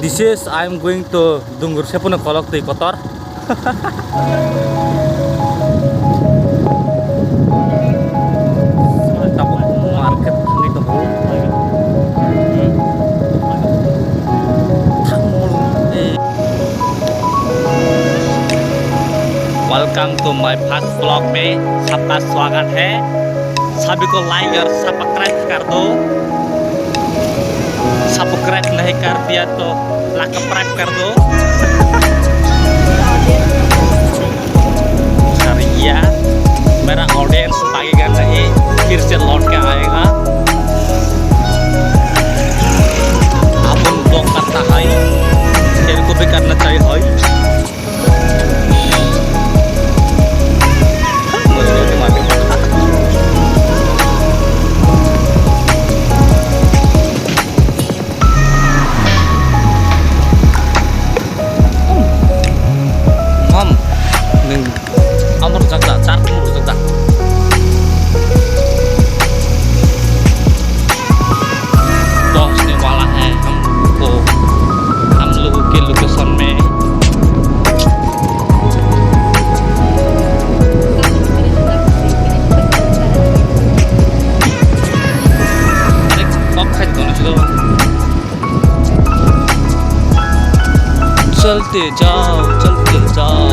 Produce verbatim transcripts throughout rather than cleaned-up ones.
This is, I am going to Dungur Sepono kolok twi kotor. Tabuk market thangwi tongo. Welcome to my first vlog में सबका स्वागत है। सभी को like और subscribe कर दो। Subscribe नहीं कर दिया तो लाइक सब्सक्राइब कर दो। अरे यार, मेरा ऑडियंस भागेगा नहीं, फिर से लौट के आएगा। अपन ब्लॉग करता है, तेरे को भी करना चाहिए भाई। Mom, neng amor jakda, char amor jakda. पहुंचने वाला है हम, तो हम लोगों के लोकेशन में। अरे, कब खाई दोनों चलो। चलते जाओ, चलते जाओ।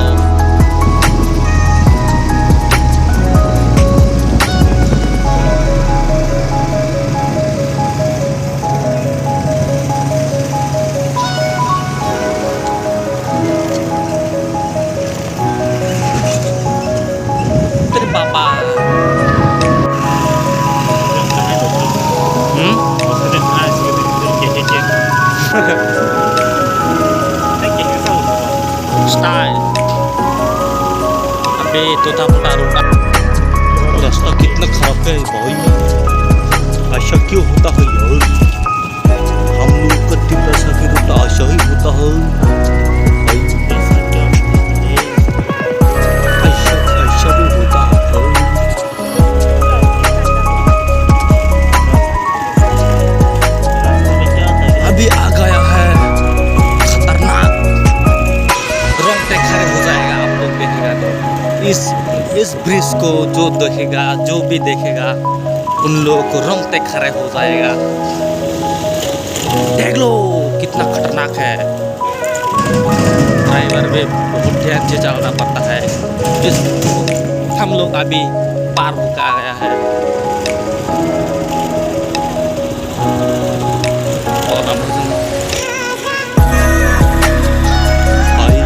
तेरे पापा। Hmm? Style. अबे तोता मोटा रूपा। रास्ता कितना खराब है भाई। ऐसा क्यों होता है यार? हम लोग का तिमरा सा के रूप ऐसा ही होता है। ऐसा, ऐसा भी होता है। अभी आ गया है खतरनाक। रोंगटे खड़े हो जाएगा आप लोग देखेगा तो। इस, इस ब्रिज को जो देखेगा, जो भी देखेगा, उन लोगों को रोंगटे खड़े हो जाएगा। देख लो, कितना खतरनाक है। ड्राइवर भी बहुत ध्यान से चलाना पड़ता है। इस, हम लोग अभी पार होकर आया है। और हम भाई,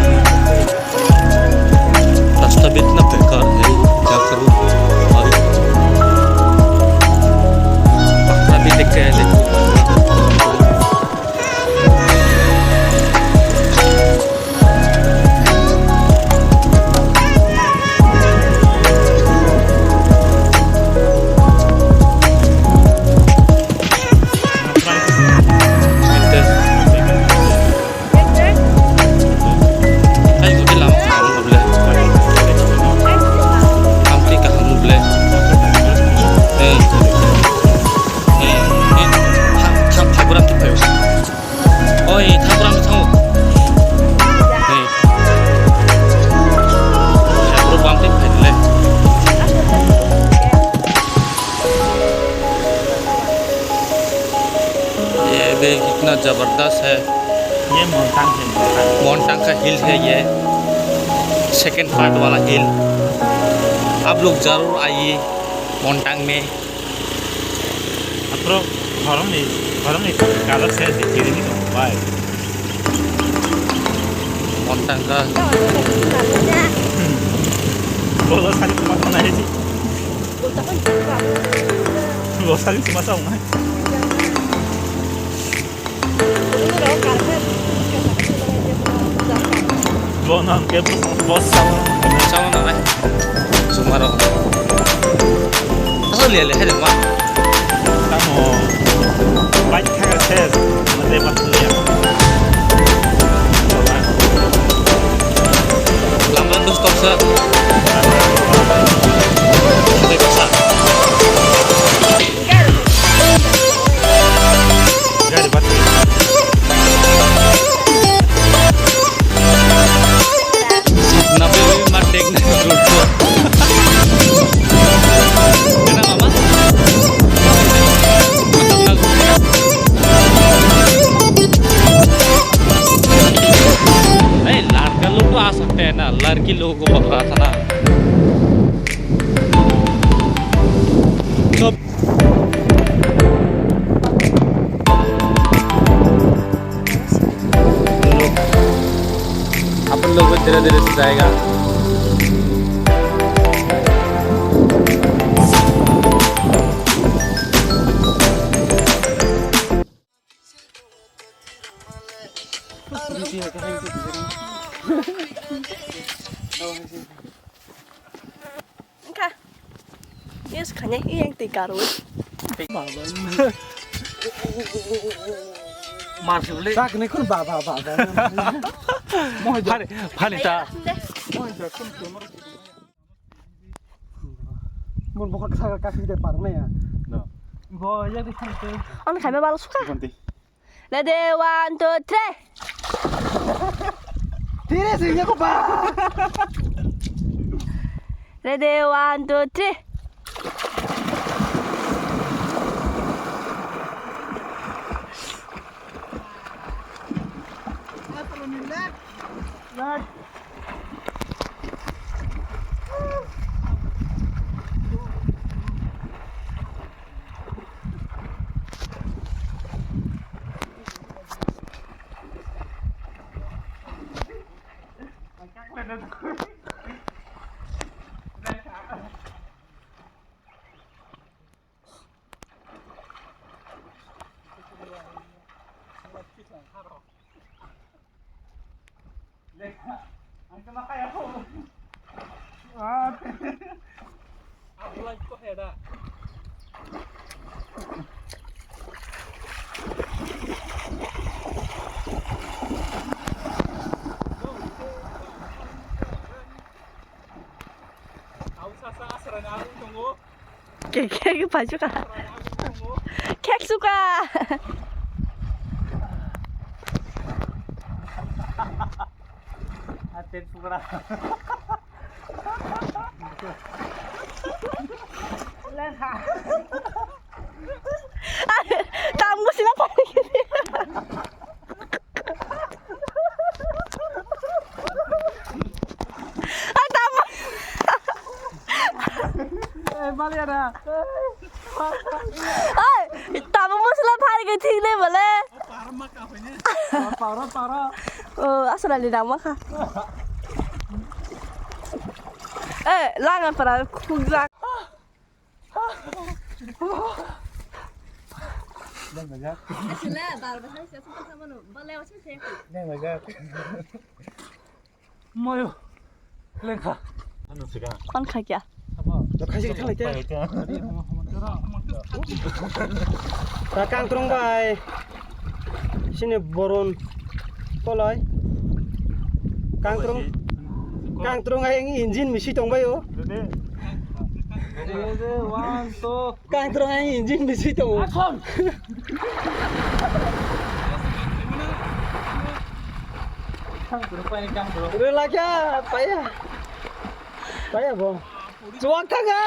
रास्ता भी इतना बेकार है, क्या करूँ भाई? पकड़ा भी देख के है, देखो। Ai, ko ke lama kaham no ble. Amtwi kaham no ble. Eh. Eh, eh. Thang, thang, thaburam tu phayo. Oi, thaburam tu thango. Eh. Thaburam tu phayo le. ये भी कितना जबरदस्त है। ये मोंटांग है, मोंटांग। मोंटांग का हिल है ये, सेकंड पार्ट वाला हिल। आप लोग जरूर आइए मोंटांग में। Afro, horong ni, horong ni kala se de kiri ni dong bai. Montang ka. Bola sari tuma tuma hai si. Bola sari tuma sa unai. Bono ang kebo boss sama. Sama na nai. Sumaro. Asal liya liya hai ma. Tamo. Bike khaga ses. Mate bak liya. Lamran dos toksa. Mate baksa. Gari bak. Gumba kha sana. Stop. अपन लोग भी धीरे धीरे से जाएगा। Engkha. Yes, khanya yang tei karwi. Mar sibli. Tak ne kun baba baba. Phani, phani ta. Mun bokol kasa kasi de parna ya. No. Bo ya de khante. On khaima bal suka. Ready, one, two, three. Three sing ya ko ba. Ready, one, two, three. Kek, kek, pajuka. Kek suka. Aten suka. Kamu sih apa? Ai, tamo. Eh, baliya da. Ai, tamo musla phari ke thik le bole. Para, para. Oh, asal ali nama kha. Eh, langa para khugla. Asal bar bar hai sa suka sama no. Bale wasi se. Mayo, lengkha. Ano sika. Kon kha kya? Apa? Lo khai sika thalai te. Ta kangtrong bai. Sini boron. Kolai. Kangtrong. Kangtrong ai engine misi tong bai o. Ready? Ready, one, two. Kangtrong ai engine bisi tongo. Action! Rwlakya, paya. Paya bo. Chuwak thanga.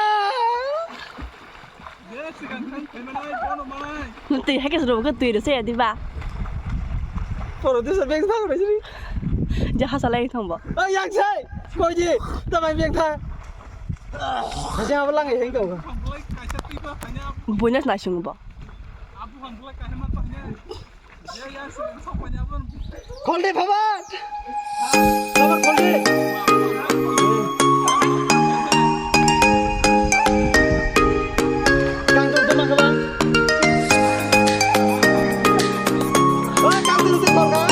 Twi hakhe rwgwi twi rwse ya diba. Poro disa beng thang rwsiri. Jaha salai thangbo. Oi, yang sai. Koi di. Tamai beng thang. Haja abo langai heng tong. Buinas naising bo. Kholdi phabar. Phabar kholdi. Kang dong dema kaba. Oi, kang dong dema kaba.